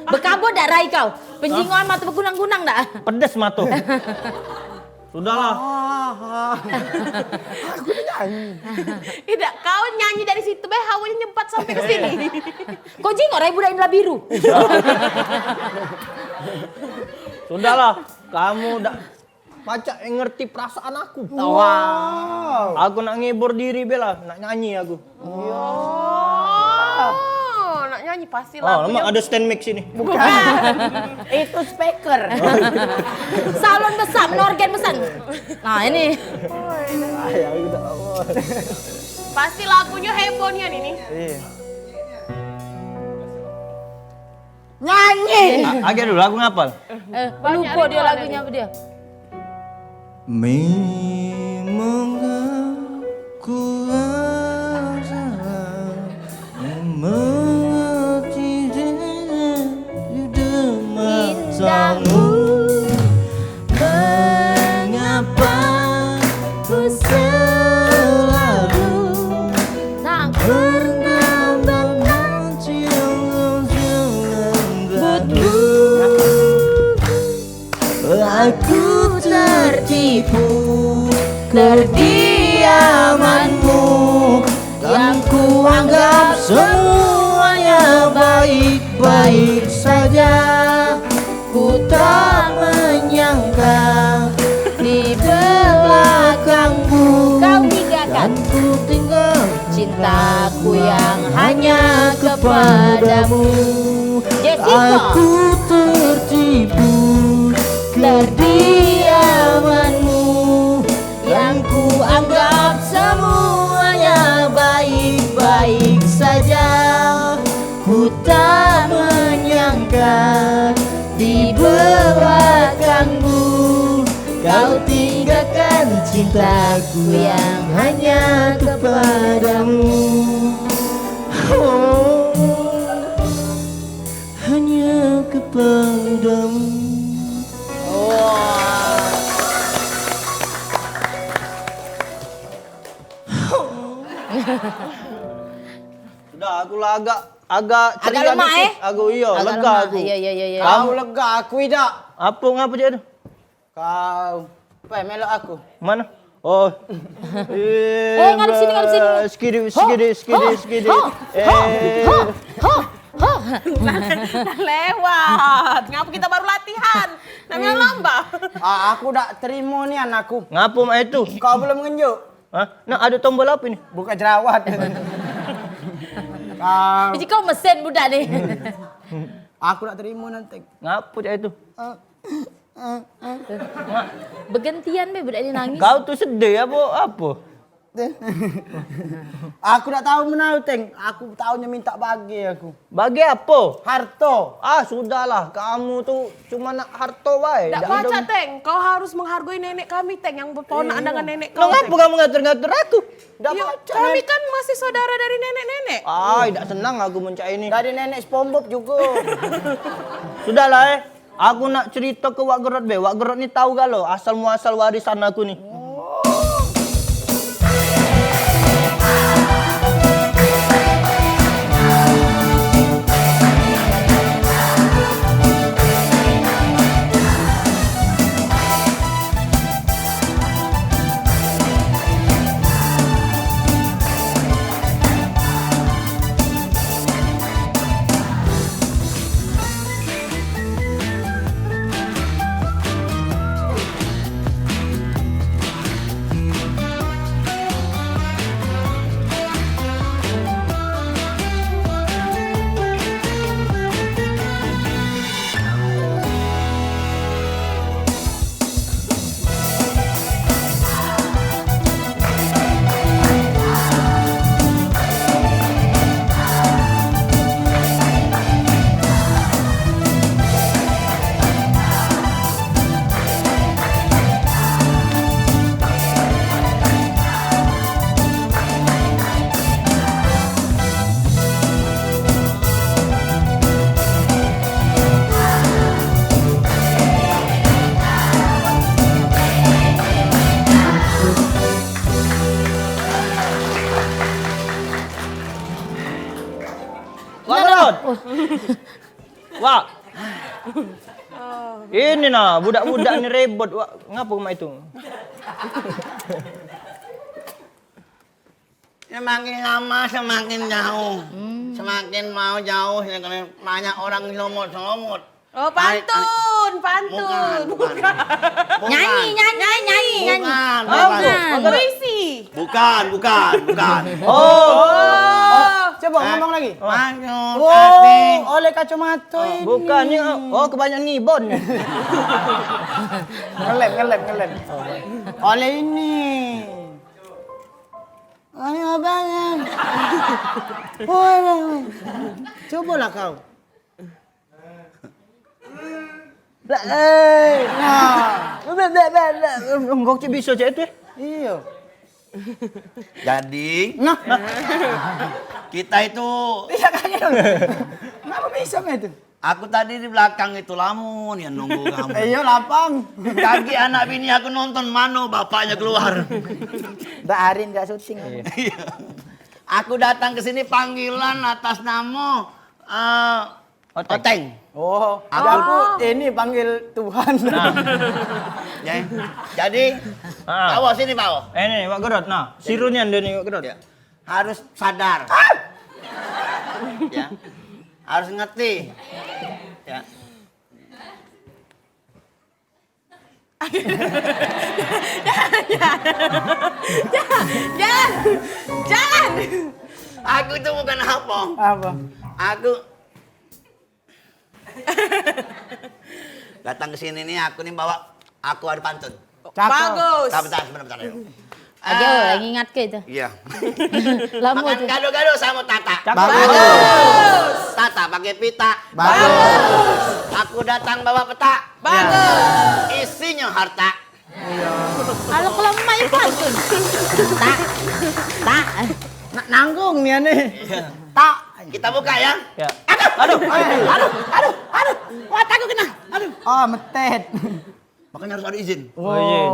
Bekabut dak rai kau? Penjingoan mato bekunang-kunang dak? Pedes mato. Sudahlah. Aku nyanyi. Idak, kau nyanyi dari situ be, hawanya nyebat sampai ke sini. Kau jingok rai budak ini lah biru. Sudahlah, kamu dak pacak ngerti perasaan aku. Wow. Aku nak ngibur diri be lah, nak nyanyi aku. Oh, nak nyanyi pasti Oh, lagunya. Memang ada stand mix sini. Bukan. Itu speaker. Salon besar, men organ besar. Nah, ini. Ay, aku tak apa. Pasti lagunya heboh nian ini. Iya. Nyanyi. A- agak dulu, aku ngapal. Eh, lupa dia lagunya apa dia? Memang aku rasa mengerti dengan matamu. Mengapa ku selalu tak pernah menanti buatmu? Aku tertipu kediamanmu yang kuanggap semuanya baik-baik saja. Ku tak menyangka di belakangmu kau tinggalkan. Dan ku tinggal cintaku yang hanya kepadamu. Jessica. Aku tertipu kediamanmu yang kuanggap semuanya baik-baik saja. Ku tak menyangka di belakangmu kau tinggalkan cintaku yang hanya kepadamu. Oh, hanya kepadamu. Sudah, aku lah agak, agak ceria lemah, dikit. Eh? Aku, iyo, agak lega lemah. Aku. Iyo, iyo, iyo, iyo. Kau lega, aku idak. Apa ngapa je tu? Kau, apa melok aku? Mana? Oh. Eh, ngadep sini, ngadep sini. Skidip, skidip, skidip, skidip. Ho, ho, eh. Ho, ho, ho. Dah lewat. Ngapa kita baru latihan? Namanya lomba. Ah, aku dak terima nian aku. Ngapa mak itu? Kau belum ngenjuk. Hah? Nak ada tombol apa ini? Buka jerawat. Kau. Jadi kau mesin budak ni. Aku dak terima nanti. Ngapa cak itu? Ah. Begentian be budak ni nangis. Kau tu sedih apa? Apa? Aku dak tahu menau, Teng. Aku tahunya minta bagi aku. Bagi apa? Harto. Ah, sudahlah. Kamu tu cuma nak harto bae. Dak pacak, Teng. Kau harus menghargai nenek kami, Teng, yang berponakan dengan nenek kau. Kenapa kamu ngatur-ngatur aku? Dak pacak. Kami kan masih saudara dari nenek-nenek. Ah, dak senang aku mencak ini. Dari nenek SpongeBob juga. Sudahlah, eh. Aku nak cerita ke Wak Gerot be. Wak Gerot ni tahu galo asal muasal warisan aku ni. Wah, Gerot. Wak. Ini nah, budak-budak ni rebot, Wak. Ngapo mak itu? Semakin lama semakin jauh. Semakin mau jauh, semakin banyak orang nyelomot-nyelomot. Oh, pantun, pantun. Bukan, bukan. Bukan. Nyanyi, nyanyi, nyanyi, nyanyi. Bukan, bukan. Puisi. Bukan, bukan, bukan. Oh. Oh. Coba ngomong lagi. Maksud, oh, oleh kacamata ini. Bukan, ni, oh, kebanyakan ngibon. Ngelem, ngelem, ngelem. Oleh ini. Oleh abang. Woi, woi, woi. Cobalah kau. Lah, eh. Nah. Bek, bek, bek, bek. Enggak cek bisa cek itu, eh. Iyo. Jadi, nah, kita itu. Iya, kan, iya. Kenapa bisa, Mas, itu? Aku tadi di belakang itu lamun yang nunggu kamu. Iyo, lapang. Kagek anak bini aku nonton, mano bapaknya keluar. Dak, hari dak syuting. Iya. Aku datang ke sini panggilan atas nama, eh, Oteng. Oteng. Oh, aku ini panggil Tuhan. Nah. Ya. Jadi, ah. Bawa sini, bawa. Eh, ni, Wak Gerot. Nah, sirunnya dia ni, Wak Gerot. Ya. Harus sadar. Ya. Harus ngerti. Ya. Jangan, jangan, jangan, jangan. Aku tuh bukan apa. Apa? Aku datang ke sini nih, aku nih bawa, aku ada pantun. Cakep. Bagus. Bentar, bentar, sebentar, bentar, ayo. Ayo, eh, lagi ingat ke itu? Iya. Lama makan tuh. Gado-gado sama Tata. Cakep. Bagus. Tata pakai pita. Bagus. Aku datang bawa peta. Bagus. Isinya harta. Iya. Kalau kelemak itu pantun. Tak. Tak. Nak nanggung nih aneh. Iya. Tak. Kita buka ya. Ya. Aduh, aduh, aduh, aduh, aduh. Wah, takut kena. Aduh. Oh, metet. Makanya harus ada izin. Oh, izin.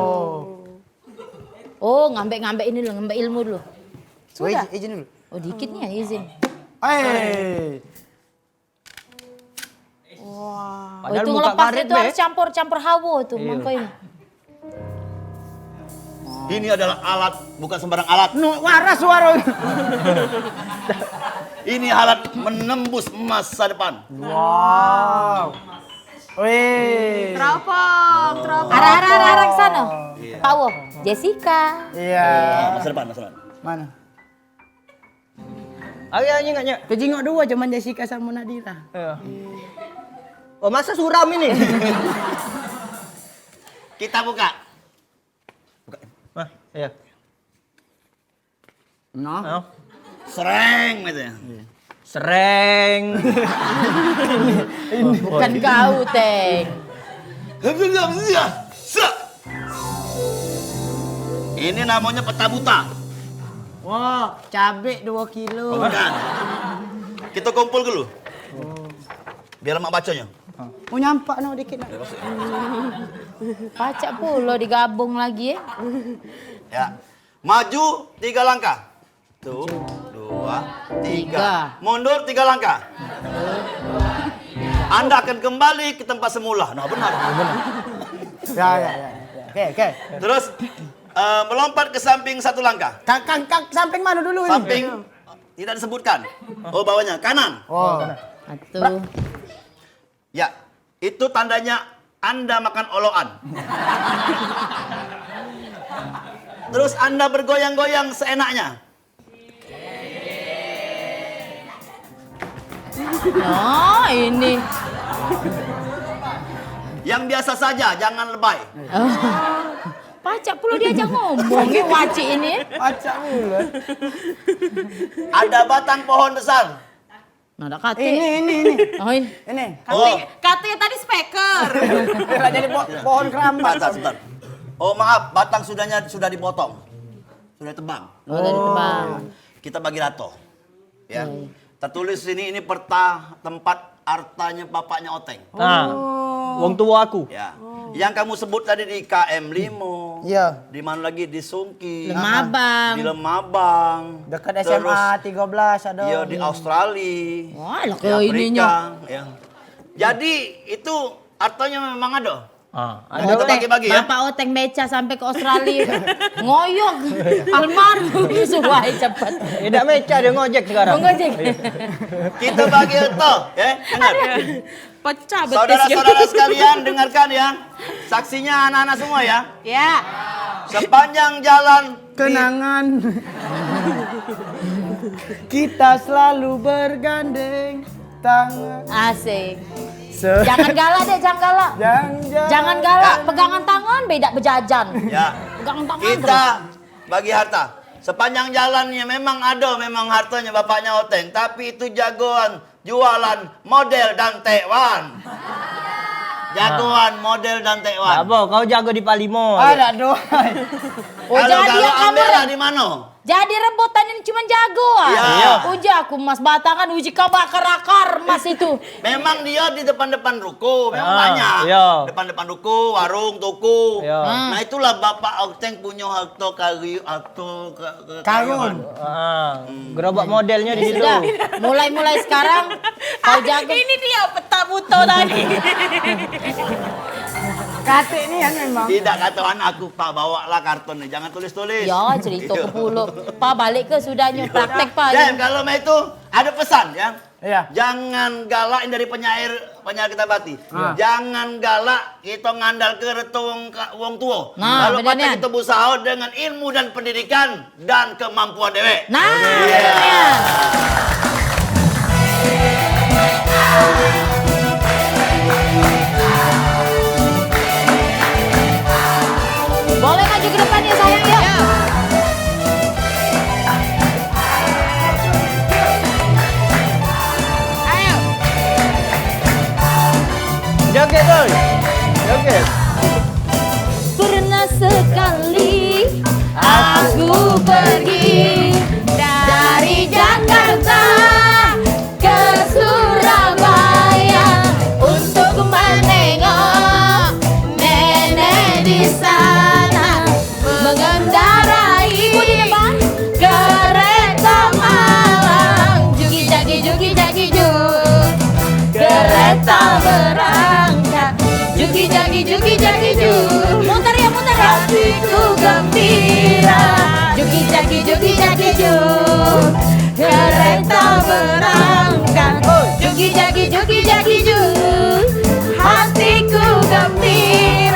Oh, ngambek-ngambek ini dulu, ngambek ilmu dulu. Sudah. Izin dulu. Oh, dikit nih ya izin. Eh. Wah. Oh, padahal itu buka ngelepas karet itu be. Harus campur, campur hawa tuh, iya. Mangko ini. Ini adalah alat, bukan sembarang alat. No, waras suara. Ini alat menembus masa depan. Wow. Wih. Teropong, teropong. Arah, arah, arah, arah ke sana. Iya. Power. Jessica. Iya. Nah, masa depan, masa depan. Mana? Ayo, ayo, ingat, ingat. Kejingok dua zaman Jessica sama Nadira. Iya. Oh, masa suram ini? Kita buka. Buka. Nah, iya. Nah. Nah. Sereng gitu ya. Iya. Sereng. Bukan kau, Teng. Ini namanya peta buta. Wah, cabe dua kilo. Oh, bukan. Kita kumpul dulu. Biar lemak bacanya. Mau nyampak no dikit nak. Pacak pulo digabung lagi, eh. Ya. Maju tiga langkah. Satu, dua, tiga. Tiga. Mundur tiga langkah. Anda akan kembali ke tempat semula. Nah, benar. Ya, ya, ya. Oke, oke. Terus, eh, melompat ke samping satu langkah. Kang, kang, kang, samping mana dulu ini? Samping tidak disebutkan. Oh, bawahnya. Kanan. Oh. Satu. Ya, itu tandanya Anda makan olokan. Terus Anda bergoyang-goyang seenaknya. Oh, ini. Yang biasa saja, jangan lebay. Oh. Pacak pulo diajak ngomong, eh, wacik ini. Pacak pulo. Ada batang pohon besar. Nah, dak katik. Ini, ini, ini. Oh, ini. Ini. Katik, oh. Katik tadi speaker. Lah jadi po-, pohon kerambat. Sebentar, sebentar. Oh, maaf, batang sudahnya sudah dipotong. Sudah tebang. Oh, sudah ditebang. Kita bagi rata. Ya. Iya, iya. Tertulis sini, ini peta tempat hartanya bapaknya Oteng. Nah, oh. Wong tua aku. Ya. Oh. Yang kamu sebut tadi di K M lima. Iya. Di mana lagi? Di Sungki. Lemabang. Di Lemabang. Dekat S M A tiga belas ada. Iya, di Australia. Wah, lah di Afrika, ya. Jadi itu hartanya memang ada. Ah, Nah, ada. kita Oteng, bagi-bagi ya. Bapak Oteng beca sampai ke Australia. Ngoyok. Almarhum suai cepet. Eh, dak meca dia ngojek sekarang. Ngojek. Kita bagi harta, ya. Dengar. Pecah betis. Saudara-saudara sekalian, dengarkan ya. Saksinya anak-anak semua ya. Ya. Sepanjang jalan di Kenangan. Kita selalu bergandeng tangan. Asik. Se- Jangan galak, Dek, jangan galak. Jangan, jangan. Jangan galak, Ya. pegangan tangan beda bejajan. Ya. Pegangan tangan Kita terus. bagi harta. Sepanjang jalannya memang ada, memang hartanya bapaknya Oteng, tapi itu jagoan jualan model dan tekwan. Jagoan model dan tekwan. Apa? Kau jago di Palimo. Ah, dak doai. Oh, Kalau jadi kalau yang kamu ambil lah re- di mana? Jadi rebutan ini cuma jago ah. Iya. Uji aku emas batangan, uji kau bakar akar emas itu. Memang dia di depan-depan ruko, memang Ah, banyak. iya. Depan-depan ruko, warung, toko. Iya. Ah. Nah, itulah Bapak Oteng punya harta karyu, harta ke-, Karun. kekayaan. Ah, Hmm. gerobak modelnya di Ya situ. sudah. Mulai-mulai sekarang kau jago. Ini dia peta buta tadi. Katik ni kan memang. Tidak kata anak aku, Pak, bawa lah karton ni. Jangan tulis-tulis. Ya, cerita Iya. ke pulo. Pa, balik ke sudahnya. Iya. Praktek, Pa. Dan kalau mak itu, ada pesan, ya. Iya. Jangan galak dari penyair, penyair kita bati. Ah. Jangan galak kita ngandal ke reto wong ka-, wong tua. Nah, Kalau benar, patah Nian. kita berusaha dengan ilmu dan pendidikan dan kemampuan dewek. Nah, Iya. benar, Nian. Boleh maju ke depan ya, sayang, yuk. Ayo. Joget, Boy. Joget. Pernah sekali aku pergi dari Jakarta ke Surabaya untuk menengok nenek di sana mengendarai kereta malam. Juki jagi, juki jagi, juk. Kereta berangkat. Juki jagi, juki jagi, juk. Muter ya, muter ya. Hatiku gembira. Juki jagi, juki jagi, juk. Kereta berangkat. Juki jagi, juki jagi, juk. Hatiku gembira.